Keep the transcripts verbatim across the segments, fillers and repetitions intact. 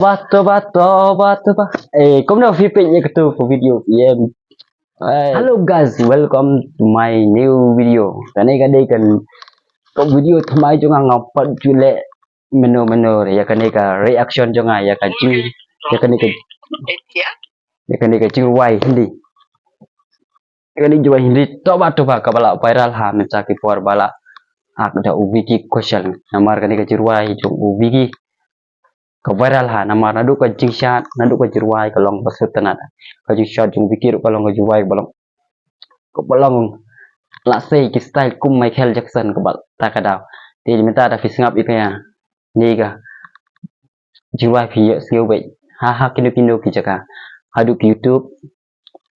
Toba, toba, toba, toba. Eh, kumno phi peit ïa katu ka video, ïa. Eh, hello guys, welcome to my new video. Kane ka dei kan ka video thymmai jong nga, nga pat ju leh mynno mynno ïa kane ka reaction jong nga ïa ka jing, ïa kane ka, ïa kane ka jingrwai Hindi. Kane ka jingrwai Hindi Toba Toba kaba la viral ha mynta ki por ba la ak da u Vicky Kaushal. Namar kane ka jingrwai jong u Vicky ka viral ha, namar naduh ka jingshad, naduh ka jingrwai ka long ba sngewtynnat. Ka jingshad jong u Vicky ruh ka long ka jingrwai ba long, kaba long la sei ki style kum Michael Jackson kaba ta ka daw. Te mynta da phi sngap ïa kane ka jingrwai phi ïohsngew beit ha, ha kino kino ki jaka, haduh ki YouTube,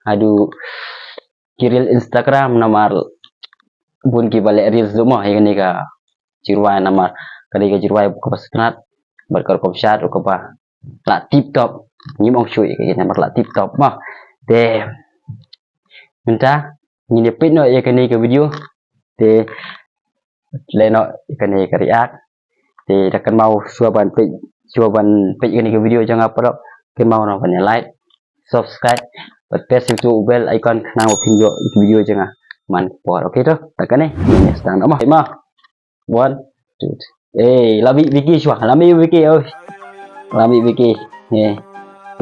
haduh ki reel Instagram, namar bun kiba leh reels ruh mo ïa kane ka jingrwai, namar kane ka jingrwai kaba sngewtynnat bad ka rukom shad ruh kaba la tip top. Ngim ong shuh ïa kane namar la tip top mo. Te mynta ngin ïa peit noh ïa kane ka video. Te leh noh ïa kane ka react. Te da kynmaw shuwa ban peit, shuwa ban peit ïa kane ka video jong nga paralok, kynmaw noh ban ïa like, subscribe bad press ïa utu u bell icon khnang ba phin ïoh ïa ka video jong nga man ka por. Okay to, da kane ngin ïa sdang noh mo. Mo. One, two, three. Eh, la mih Vicky shuwa, la mih Vicky, oi. La mih Vicky. Eh.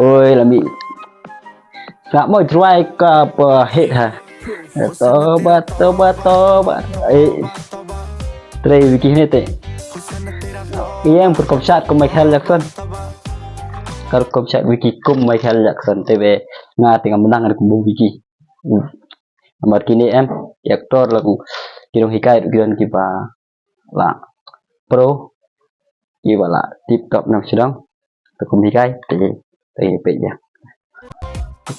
Oi, la mih. Sngap mo jingrwai kaba hit ha. Toba, toba, toba. Eh. Trei Vicky ne te. Ïa ka rukom shad kum Michael Jackson. Ka rukom shad Vicky kum Michael Jackson, te ba nga te ngam nang rukom Vicky. Namar kine em ki actor la ki nonghikai ruh ki don kiba la pro, kiba la tip top nongshong. Te kum hikai te, te peit ïa.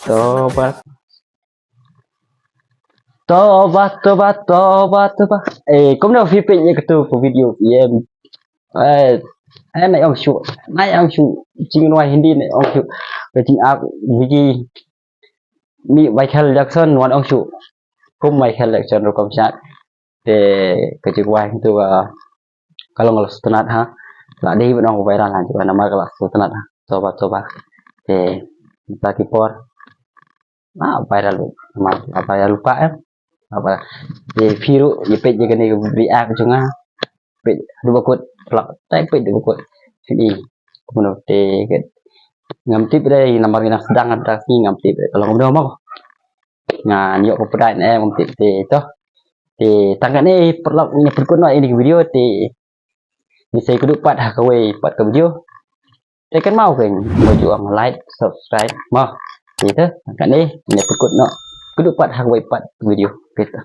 Toba. Toba, toba, toba, toba. Eh, kumno phi peit ïa katu ka video, ïa. Eh, eh, nai ong shuh, nai ong shuh jingrwai Hindi, nai ong shuh ka jingak Vicky. Mih Michael Jackson, wan ong shuh kum Michael Jackson rukom shad. Te ka jingrwai tu ka, ka long ka la sngewtynnat ha. La dei ban ong viral ha, namar ka la sngewtynnat ha. Toba, toba. Te mynta ki por la viral, namar la viral lypa em. Apa? Te phi ruh ïa peit ïa kane ka react jong nga. Peit haduh ba kut, paralok, te peit haduh ba kut. Sini kumno te, ngam tip re, namar ngi nang sdang, hynda sngi ngam tip re ka long kumno mo. Ngan ïoh copyright ne em, ngam tip te to. Te tang kane paralok, ngin pynkut noh ïa kane ka video te. Ngin sa ïakynduh pat ha kawei pat ka video. Te kynmaw kein ba ju ong like, subscribe mo. Te to, tang kane ngin pynkut noh, kynduh pat ha kawei pat ka video. Te to.